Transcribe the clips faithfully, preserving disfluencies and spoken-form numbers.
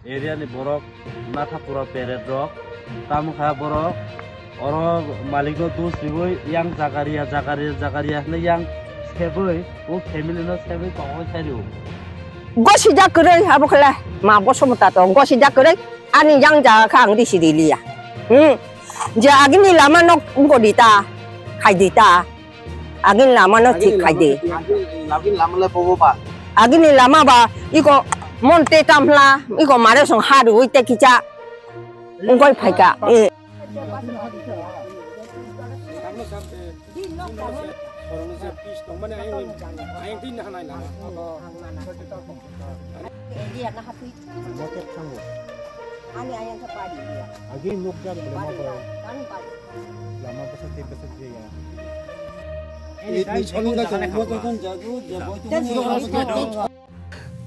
Area ni borok nathapura peret rok tamo kha borok oro malikno dos riwi yang jagaria jagaria jagaria hwnwi yang sebwi o family no sebwi tongwi sai rw. Gosijak kwrwi abo khle ma bosomota to gosijak kwrwi ani yang jaga kha ang risi riliya. Hmm. Je agini lama nok godi ta khai di ta. Agin lama no thik khai de. Agin lama le bobo ba. Agini lama ba iko mon te tam hla iko mare song ha ri ui te kicha. Ungkoi phaika. Eh. Ani ayang sa padi dia. Agi nukjak lama ba. Kami padi. Lama bwsa tei bwsa je ya.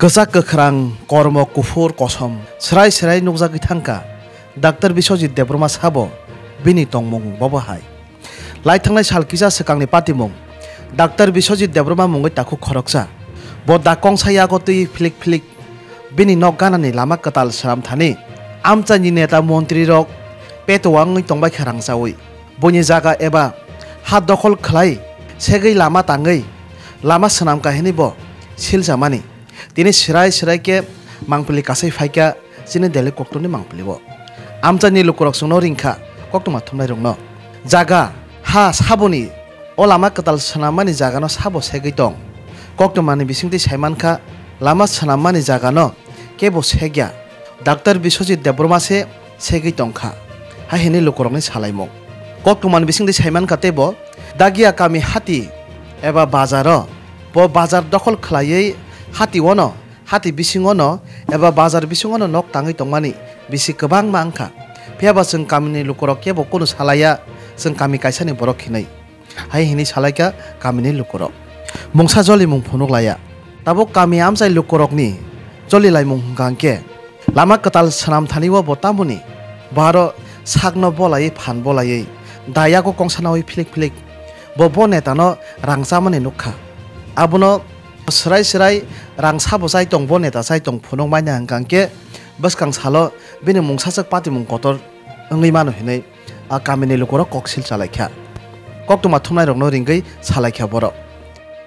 Kwchak kwkhrang, kormo kuphur kosom, srai srai nukjagwi thangkha. Doctor Biswajit Debbarma sabo bini tongmung bobo hai. Laithangnai sal kisa swkangni patimung, Doctor Biswajit Debbarma mungwi takhuk khoroksa. Bo da kongsa yago twi philik philik bini nok ganani lama kwtal swnam thani amchaini neta montrirok peto wngwi tongbaikha rangchawi. Buini jaga eba ha dokhol khlai segwi lama tangwi lama swnamkha hinwi bo silchamani. Tini srai srai khe mangpili kasai phaikha chini Delhi koktorni mangpili o. Amchaini lukurok chwngno ringkha koktwma thumnairokno. Jaga ha saboni o lama kwtal swnammani jagano sabo segwi tong. Koktwmani bisingtwi saimankha lama swnammani jagano kebo segya. Doctor Biswajit Debbarma se segwi tongkha, hai hwnwi lukurokni salaimung. Koktwmani bisingtwi saimankha teibo Dagia kami hati eba bazaro bo bazar dokhol khlaiwi hati ono, hati bisingono eba bazar bisingono nok tangwi tongmani bisi kwbangma wngkha. Phiyaba chwng kamini lukurok kebo kunu salaiya, chwng kami kaisani borok hinwi. Hai hwnwi salaikha kamini lukurok. Mungsa jolimung phunuk laiya. Tabuk kami amchai lukurokni jolilaimung hwnkha hwnkhe lama kwtal swnam thani o bo tamoni bo aro sakno bolaiwi phan bolaiwi da yago kongsa naui philik philik bo bo netano rang chamani nukha. Abono srai srai rang sabo chai tong bo neta chai tong phunuk manya hwnkha hwnkhe bwskang salo bini mungsachwk patimung kotor wngwi mano hinwi a kamini lukurok koksil chalaikha. Koktwma thumnairokno ringwi salaikha borok.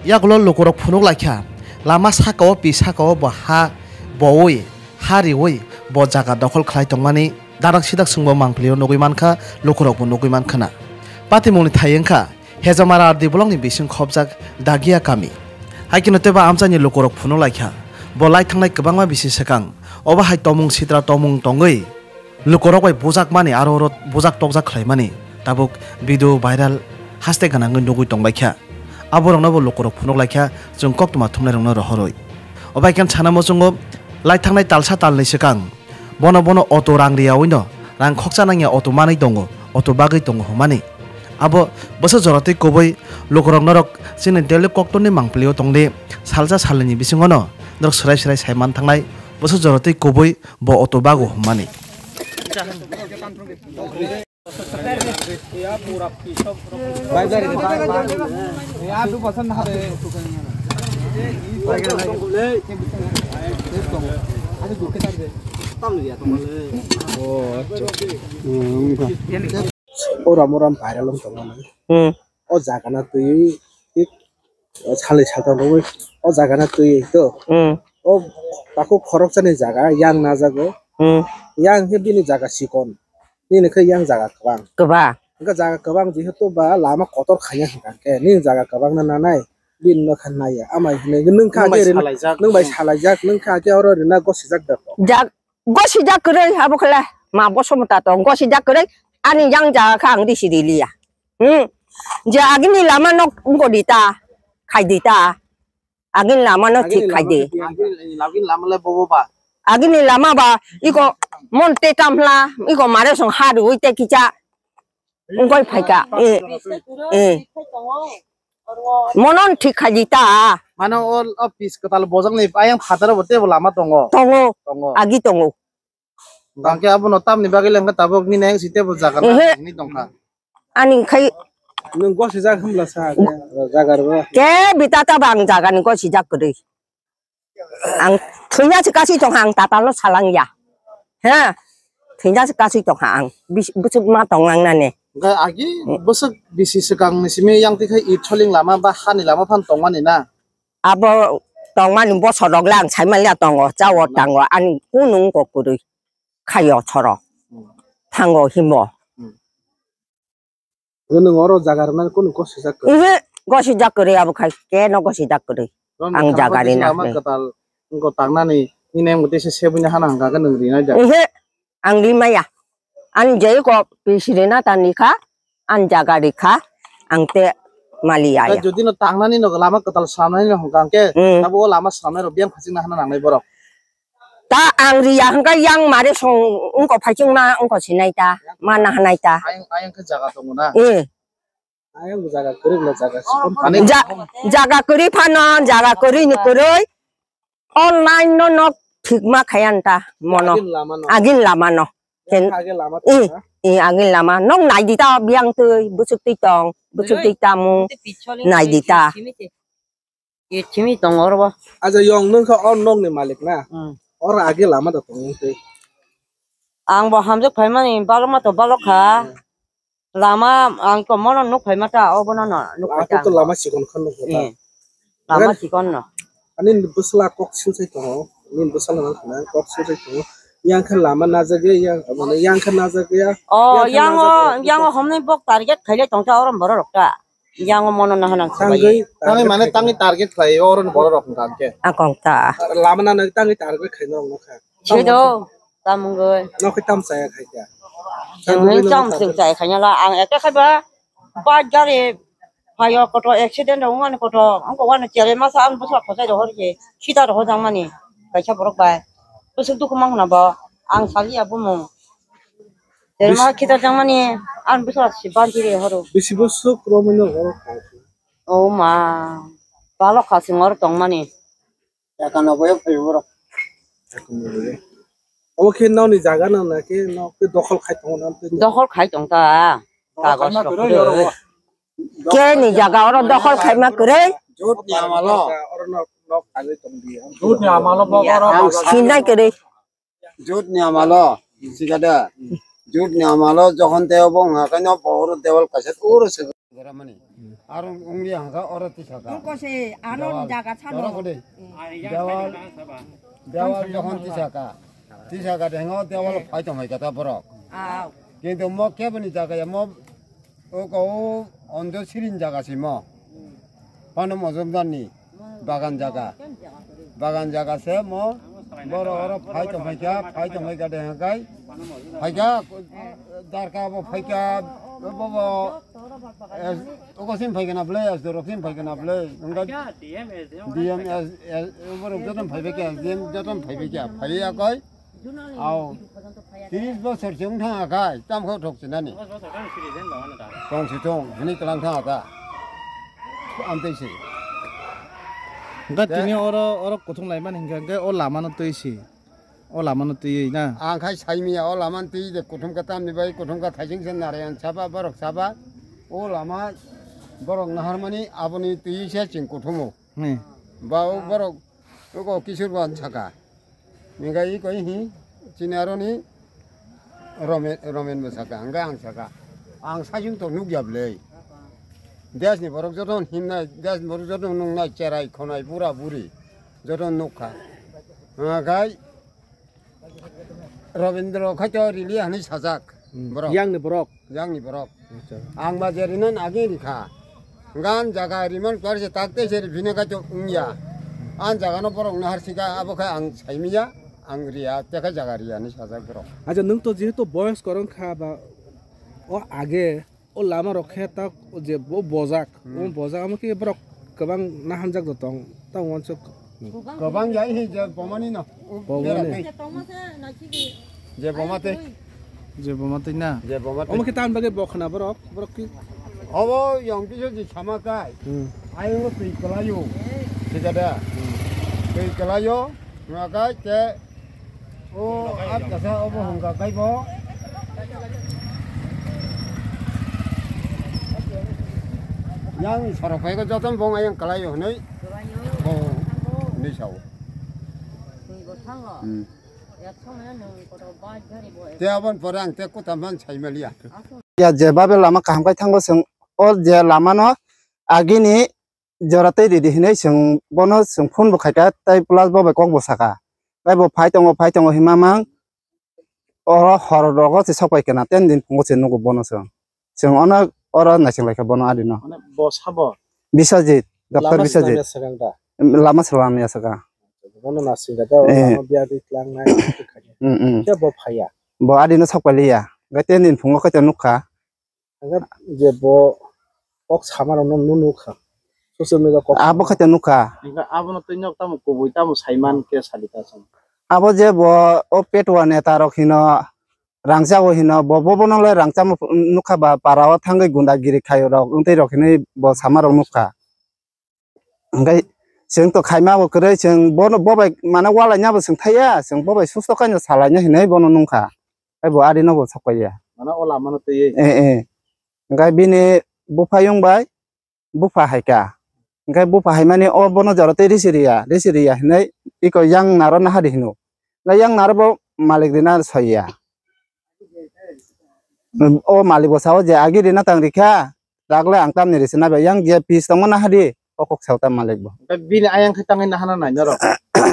Yagulo lukurok phunuk laikha, lama saka-o pi saka-o bo ha boui, ha riui bo jaga dokhol khlai tongmani darak sidak chwngbo mangpilio nugui mankha, lukurokbo nugui mankhana. Patimungni thai wngkha Hejamara R D blockni bising khopjak Dagia kami. Haikhe no teibo amchaini lukurok phunuk laikha, bo lai thangnai kwbangma bisi swkang, obo hai tomung sitra tomung tongwi lukurok bai bujakmani aro oro bujak tokjak khlaimani tabuk video viral haste gwnangwi nugui tongbaikha. Aborokno bo lukurok phunuk laikha chwng koktwma thumnairokno rohorwi. Obo hai khe sana muchungo lai thangnai talsa talni swkang bono bono auto rang riyawino rang khoksa nangya auto manwi tongo, auto bagwi tongo hwnmani. Abo bwsa jora twi kubui lukurok norok chini Delhi koktorni mangpilio tongdi salsa salnini bisingono norok swrai swrai sai man thangnai bwsa jora twi kubui bo auto bago hwnmani. Oram oram viral wng tongmani. Hmm. O jaga na twi salni saltham romwi o jaga na twi to. Hmm. O takhuk khoroksani jaga yang najago. Hmm. Yang khe bini jaga chikon. Nini khe yang jaga kwbang. Kwbang. Hwnkhe jaga kwbang jehetu ba lama kotor khaiya hwnkha khe nini jaga kwbang na nanai bini no kha naiya amai hwnwi nwng kha khe rina nwng bai salaijak nwng kha khe oro rina gosijak da to. Jak gosijak kwrwi abo khle ma bosomota to gosijak kwrwi ani yang jaga kha ang risi riliya. Hmm. Je agini lama nok godi ta khai di ta. Agini lama no thik khai di. Agini lama le bobo ba. Agini lama ba iko mon te tam hla iko mare song ha rui te kicha. Ungkoi phaika. Eh. Eh. Monon thik khai di ta. Mano o office kwtal bojak ni ayang phataro bo tebo lama tongo. Tongo. Tongo. Agi tongo. Bangke abono tamni bagwi lengkha tabuk nini ayang si tebo jaga na Ehe. Ni tongkha. Ani khai Nwng gosijak hwnla sa jaga rw. Ke bita ta bang jaga ni gosijak kwrwi. Ang thwina se kasi tongkha ang tatal no salang ya. He, thwina se kasui tongkha ang. Bis-, bwswk ma tonglang nani. Hwnkhe agi bwswk bisi swkang ni simi yang twi khe it soling lama ba hani lama phan tongmani na? Abo tongmani bosor rok le ang sai manliya tongo, chao tango, ani kunu wngkok kwrwi khaio soro. Hmm. Thango himo. Hmm. Nwng oro jaga rwnani kunu gosijak kwrwi? Ihe, gosijak kwrwi abo khai, keno gosijak kwrwi. Ang jaga rina lama kwtal wngkha tangnani, nini wngkha teisa sebwini hana hwnkha khe nwng rinai da? Ihe, ang rimaya. Ang jei ko pisi rina tani kha, ang jaga rikha, ang te mali aya. Jodi no tangnani no lama kwtal swnamnani no hwnkha khe, hmm, abo lama swnamnai rok biyang phachingna hana nangnai borok. Ta ang riya hwnkhe yang mare song wngkha phaichingma wngkha sinai ta, mana hanai ta. Ayang, ayang khe jaga tongo na? Eh. Ayang bo jaga kwrwi no jaga sikon. Mane ja-, jaga kwrwi phano, jaga kwrwi ni kwrwi. Online no nok thik ma khayan ta mono. Agin lama no. Agin lama no. Ken, agin lama eh, tong na? Eh, agin lama. Nok nai di ta biyang twi, bwswk twi tong, bwswk twi tamung. Nai di ta. It simi tongo oro bo. Aja yong nung kha o nok ni malik na. Hmm. Oro age lama da tong twi. Ang bo hamjak phaimani balok ma to balok kha. Hmm. Lama ang to mono nuk phaima ta obo no no nuk phai ta. Ako to lama sikon khan nuk ta. Hmm. Lama sikon no. Ani bwsla kok sil sai tongo. Ani bwsla nang khna kok sil sai tongo. Yang khan lama najak ya, yang, mane yang khan najak ya. Oh, yang khan yang o, najak ya. Yang o homni bok target khaile tong ta orom borok rok ta. Yang o mono na hanang sabai. Tangwi, tangwi mane tangwi target khlai oro ni borok rok hwnkha hwnkhe. Akong ta. Lama na nang tangwi target khlai norok nokha. Chido, tamungoi. Nokhe tam chaya khai kha. Tangwi tam sing chaya khanya la ang ekta khaiba. Ba gari phayo koto accident rok wngmani koto. Ang ko wano chere masa ang bwsa khosai rohor je. Sita rohor jang mani. Kaisa borok bai. Bwswk dukhu mang hwnba, ang saliya bumung. Terma kita jangmani, ang bisa si banti re horo. Bisi bwswk romino oro khai. Oh ma, balok khasing oro tongmani. Ekano boyo phai borok. Obo khe nokni jaga no na khe nok khe dokhol khai tongo na tei. Dokhol khai tong ta. Kagos rok kwrwi. Keni jaga oro dokhol khaima kwrwi. Jut ni amalo. Oro nok, nok kagwi tong di. Jut ni amalo bo oro. Ang sinai kwrwi. Jut ni amalo, sikada. Jut ni amalo jokhon tei obo wngkha khe no bo oro dewal kaisa oro se. Aro wngya hwnkha oro tisaka. Ang kose ano jaga sano. Dewal, dewal jokhon tisaka. Tisaka de ngo dewal phai tongmai kata borok. Kintu mo keboni jaga ya mo o ko o ondo siring jaga simo. Pano mojom dani. Bagan jaga. Bagan jaga se mo. Boro oro phai tong phai kha, phai tong phai kha de hakai. Phai kha, darka bo phai kha, bo bo. Ogo sim phai kha na ble, dorok sim phai kha na ble. Wngkha D M S, S, borok joto phai phai kha, D M joto phai phai kha. Phai ya koi. Au. Tris bosor se wng thang akai, tam kho thok sinani. Tong si tong, hini tlang thang aka. Amtwi si. Hingke tini oro, oro kuthum laimani hingke, hingke o lama no twi si. O lama no twi na. Ang khai saimiya o lama no twi de kuthum ka tamni bai, kuthum ka thaising se Narayan saba, borok saba. O lama borok naharmani aboni twi se ching kuthumo. Hmm. Ba o borok, o Kishore Bhawan saka. Hingke i koi hi, chini aroni Romen, Romen bo saka, hingke ang saka. Ang saichung to nukya bwlwi. Desni borok joto himnai, desni borok joto nungnai, cherai, khonai, bura, buri. Joto nukha. Hingke Robindra khaito rili hinwi sajak. Hmm. Borok. Yangni borok. Yangni borok. Acha. Ang ba je rinan agi rikha. Gan jaga riman kwarje takte se ribine ka chok ungya. An jaga no borok nahar sika abo khe ang saimiya, ang riya, te khe jaga riya ni sajak borok. Acha, nwng to jehetu boyos korong kha ba o age o lama rok khe tak o je bo bojak, hmm, o bojak amo khe borok kwbang nahanjak do tong, tang wansuk. Kwbang ya hi je bomani no. Bomani. Je boma tei. Je boma tei na. Je boma tei. Omo khe tamni bagwi bo khna borok, borok ki? Obo yong kisu je sama kai. Hmm. Ayung twi kwlaio. Thikada. Hmm. Twi kwlaio. Nwa kai te. O at kasa obo hungka kai bo. Yang sorok phai ko joton bong ayang kwlaio hwnwi. Bo ni sao. Hmm. Te aboni pore ang te kutam phan saimaliya. Ya, je babe lama kaham khai thango chwng, o je lama no agini jora tei ridi hinwi chwng bono chwng phone bo khaikha, tei plus bo bai kok bo saka. Tei bo phai tongo, phai tongo hinma mang, oro hor rogo se sok pai kena, ten din phungo se nugo bono chwng. Chwng ono oro naising laikha bono adino. Mane bo sabo? Biswajit, Doctor Lama Biswajit. Swnamya swkang da? Lama swnamya swkang. Bono naising da, Eh. Lama biya di klang nai, khaikha. Mm, mm. Khe bo phaiya? Bo adino sok pai liya. Gai ten din phungo khaito nukha. Hingke je bo kok sama rok no nukha. Social media kok. Abo khaito nukha. Hingke abono twi nok tamo kubui tamo saiman khe sadi ta chwng. Abo je bo o Petwa neta rok hino rangchao hino bo, bo bono le rangchamo nukha ba para o thangwi gunda giri khaio rok wngtwi rok hinwi bo sama rok nukha. Hingke chwng to khaima bo kwrwi, chwng bono bo bai mane walaina bo chwng thaiya, chwng bo bai susto kaino salaina hinwi bono nungkha. Tei bo adino bo sokpaiya. Mane o lama no twiwi. Eh, eh. Hingke bini buphayung bai bupha haikha. Hingke bupha haimani o bono jora tei risi riya, risi riya hinwi iko yang naro nahadi hino. Hingke yang naro bo malik rina soiya. O malik bo sao je agi rina tang rikha. Dagle ang tamni risi nabe yang je pis tongma nahadi, o kok sao ta malik bo. Hingke bini ayang khe tangwi nahana nai norok?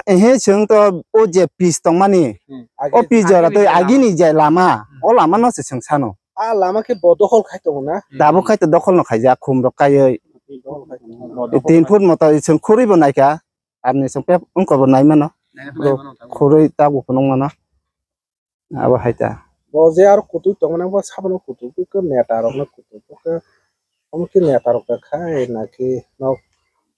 Ehe, chwng to o je pis tongmani, Hmm. o pis jora tei agini je lama, Hmm. o lama no se chwng sano. A lama khe bo dokhol khai tongo na? Tabuk khai to dokhol no khaijak, khum rok kaiwi. Dokhol khai tongo. Tin foot moto chwng khurui bo naikha, arni chwng pep wngkor bo naimano. Naikha Bo khurui tabuk phunuk mano. Abo hai ta. Bo je aro kutui tongmani bo sabono kutui khe neta rokno kutui khe omo khe neta rok kha naki nok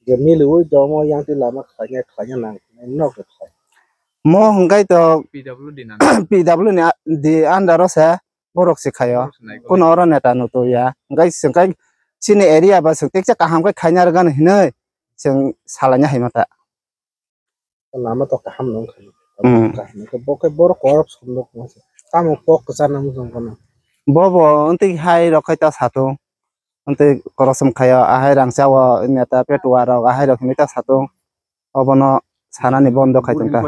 je miliui domo yang twi lama khlaina khlaina nang nok khe khai. Mo hwnkhe to P W D ni under. P W ni a-, di under o se borok se khaio. Borok se nai Kuno oro neta no to ya. Hwnkhe chwng khe chini area ba chwng teksa kaham khe khaina rwgano hinwi chwng salaina hai ma ta. Lama to kaham nung kha. Hmm. Kaham khe bo khe borok corruption rok wngkha. Tamo kok kwchar nang wngkha bono. Bo bo wngtwi hai rok khai ta satung. Wngtwi corruption khaio, ahai rangchao neta petuwa rok ahai rok hinwi ta satung. Obono sanani bondo khai tongkha.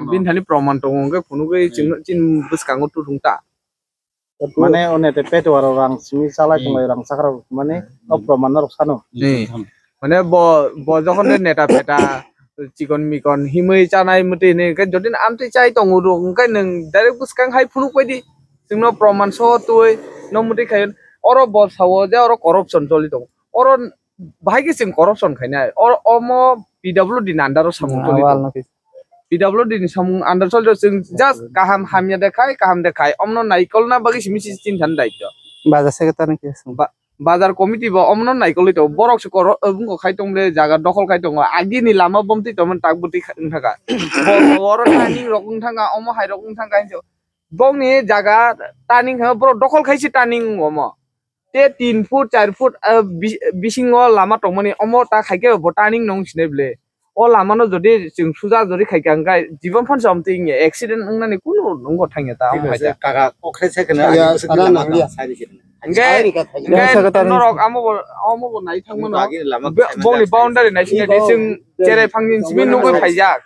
Bini thani proman tongo hwnkhe phunugwi chwng, chini bwskango tutung ta. Mane o neta petuwa rok rang simi chalai tonglai rang chakra rok mane o proman norok sano. Ni. Mane bo, bo jokhon de neta peta chikon mikon himwi chanai mwtwi hinwi hwnkhe jodi amtwi chai tongo rok hwnkhe nwng direct bwskang hai phunuk pai di. Chwngno proman soho twi no mwtwi khai oro bo sao je oro corruption choli tongo. Oro bahai khe chwng corruption khainai. Oro omo P W D ni under o samung choli tongo. P W D ni samung under choli chwng just kaham hamya de khai, kaham de khai. Omno naikolna bagwi simi sisi chini thani daityo. Bajar secretary ni khe swng. Ba-, bazar committee bo omno naikolwi tongo. Borok se koro-, bungkho khai tong le, jaga dokhol khai tongo. Agini lama bomtwi tongmani tak bwtwi kha-, wngthaka. Bo, bo oro turning rok wngthaka, omo hai rok wngthaka hinjo. Bongni jaga turning khe borok dokhol khai se turning omo. Te tin foot, char foot, ah, bi-, bisingo lama tongmani, omo ta khaikhe bo turning nung sinai ble. O lama no jodi chwng suja jodi khaikha hwnkhe jibon phan se omtwi wngya, accident wngnani kunu nungbo thangya ta, omo hai ta. Kaka, okhre se khna, Ya, ani sana lama nang ya. Sari khna. Hwnkhe, Sari ka thangya. Hwnkhe Ya, sakha ta norok amo bo, amo bo nai thang mano. Agi lama Be-, khna bongni ta boundary nai sini Ibo chwng cherai phangni simi nugwi phaijak.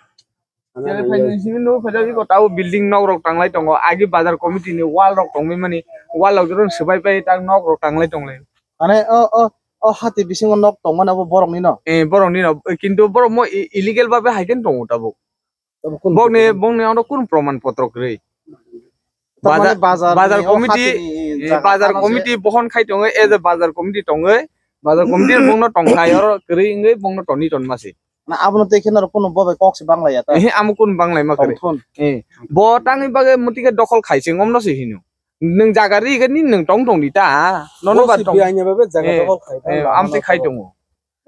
Cherai phangni simi nugwi phaijak, iko tabo building nok rok tanglai tongo. Agi bazar committee ni wall rok tongwi mani, wall rok joro swbai pai tak nok rok tanglai tonglai. Mane o, o, o hati bisingo nok tongmani abo borokni no? Eh, borokni no. Kintu borok mo i-, illegal babe hai khe tongo tabuk. Tabuk kun Bokni, bokni ano kun proman potro kwrwi. Tamani Bazar, bazar bazar ni o committee, hati ni eh, jaga bazar tamo se. Committee bohon khai tongo, as a bazar committee tongwi. Bazar committee bongno tongkhai, oro kwrwi wngwi bongno toni tonma se. Na abono tei kheno rok kuno bobai kok se banglaiya ta. Eh, amo kun banglai ma kwrwi. Tongthon. Eh, bo tangwi bagwi muti khe dokhol khai se ngomno se hino. Nwng jaga ri khe ni nwng tong tong di ta. Nono Bo ba si tong. Biyanya babe jaga Eh, dokhol khai ta eh, lama amtwi no khai tong. Tongo.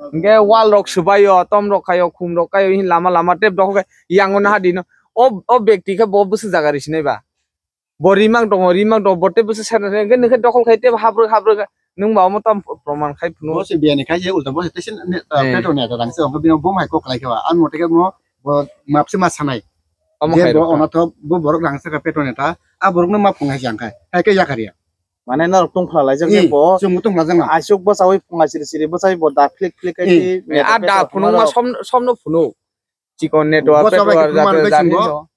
Hingke wall rok swbaio, tom rok khaio, khum rok khaio, hin lama lama tep dokhol khai yango naha dino. O, o bekti khe bo bwswk jaga ri sinai ba. Bo rimang tongo, rimang tongo, bo tep bwswk sena se, hingke nwng khe dokhol khai tep habrwk habrwk nwng ba omo tam proman khai phunu. Bo se biyani khai je ulta bo se tei se ne, Eh. Petro ne ta rang se, hingke bini bo mai kok lai khe ba. Ang mote khe mo bo map se ma sanai. Omo Je khairok bo ta. Ono to bo borok rang saka peto neta, a borok no ma phung hai jang khai, hai khe yakar ya. Mane norok tong phala laijak je Eh, bo. Chwng bo tong phala jang na. Asuk bwchawi phung asiri siri bwchawi bo da phlik phlik kai Eh. Di, Eh, neta a da peto phunuk ma norok. Som, som no phunuk. Chikon network, Bwchawi peto phung man jate kai jani chwng bo. No.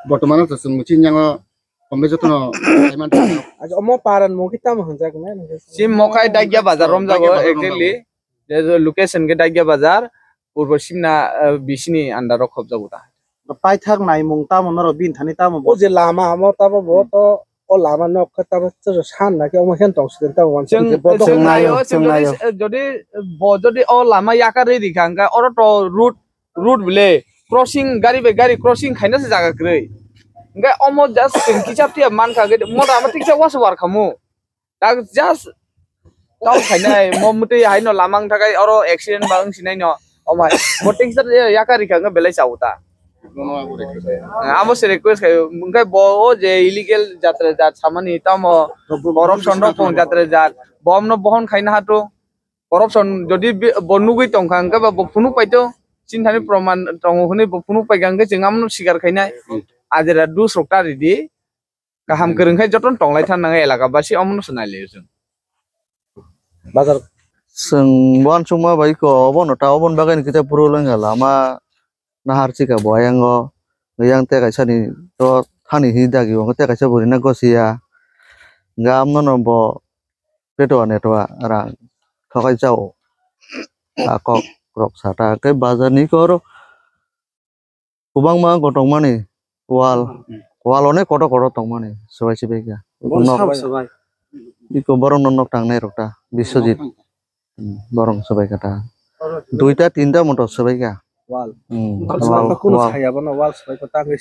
Bortomano to chwng muching yango kombe jotono saiman tong. Acha omo paran mo kita mo hanjak na. Sim mokai Dagya bazar romjago exactly. Je location ke Dagya bazar purbo simna bisini andaro khobjago ta. Paithak naimung tamo norok bini thani tamo. O je lama amo tamo bo to o lama nok khe tamo san na khe omo khe tong siden tamo. Chwng nayo, chwng nayo. Jodi bo jodi o lama yakarwi rikha hwnkhe oro to road road bile crossing gari bai gari crossing khaina se jaga kwrwi. Hwnkhe omo just chwng kisa phiya mankha hwnkhe mota ama tiksa wasa war khamu. Tak just tong khainai mo mwtwi haino lama wngthakai oro accident ba wngsinai no omo hai. Bo tiksa yakarwi kha hwnkhe belai chao ta. Amo se request khai hwnkhe bo o je illegal jatra jat samani tamo corruption rok tong jatra jat bomno bohon khaina hato. Corruption jodi bo nugwi tongkha hwnkhe ba bo phunuk paito, chini thani proman tongo hwnwi bo phunuk paikha hwnkhe chwng amno sikar khainai. Ajera dus rok ta ridi kaham kwrwng khai jotono tonglai thang nangnai elaka basi omono se nai laio chwng. Bazar. Chwng uansukma bai ko obono ta oboni bagwi kisa puro lengkha lama nahar chika bo ayango yang tei kaisa ni to thani hi dagi o tei kaisa bwrwi na gosia hwnkhe amno no bo. Peto neto rang thokai chao. A kok rok sata khe bazar ni koro kwbangma kotok mani wal wal one koto koto tong mani swbai swbai kha. Iko borok no nok tang nai rok ta Biswajit. Borok swbai kha ta duita tinta moto swbai kha. Wal.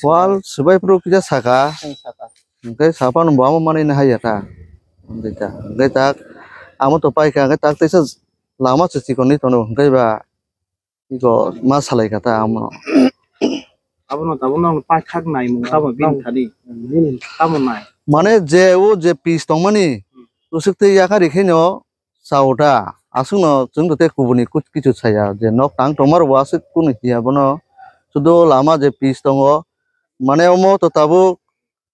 Wal swbai phuru kisa saka. Hwnkhe saphano bo amo manwi no haiya ta. Hwnkhe ta hwnkhe tak amo to paikha hwnkhe tak teisa lama se chikon ni tono hwnkhe ba iko ma salai kha ta amo. Abono tabukno paithak naimung tamo bini thani. Tamo nai. Mane je o je pis tongmani usuk tei yakarwi khaino. Chao ta, aswkno chwng tei kubuni kichu saya je nok tang tongma rok bo aswk kunu hiya bono. Sudo lama je pis tongo, mane omo to tabuk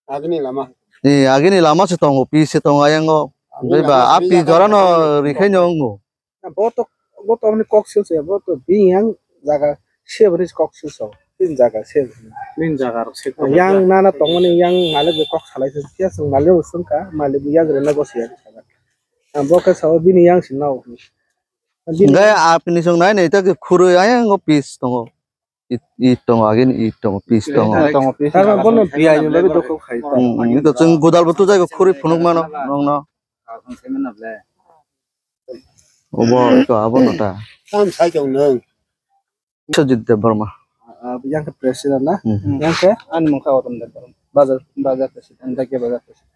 agini lama. Ni agini lama se tongo, pis se tongo ayango. Tei ba a pis jora no rikhai no wngo. Bo to bo to ni kok sil se bo to bini yang jaga se bini kok sil so. Bini jaga se. Bini jaga rok se. Yang nana tongmani yang malik be kok salai se. Kya sung malik usung ka malik yang rena go se. Ang bo khe sao bini yang si nao. Hwnkhe a pini chwng nai nai ta khe khurui ayang o pis tongo. It, it tongo agini it tongo pis tongo. Tongo pis. Tarma bono biyai ni bagwi dokho khai ta. Hmm, hmm, ito chwng godal bo tujai khurui phunuk mano nongno. Obo ito abono ta. Tam sai tong nang. Biswajit Debbarma. Ah, yang ke president na? Hmm. Yang ke? Ani mungkha Autumn Debbarma. Bazar, bazar president, Dagya bazar president.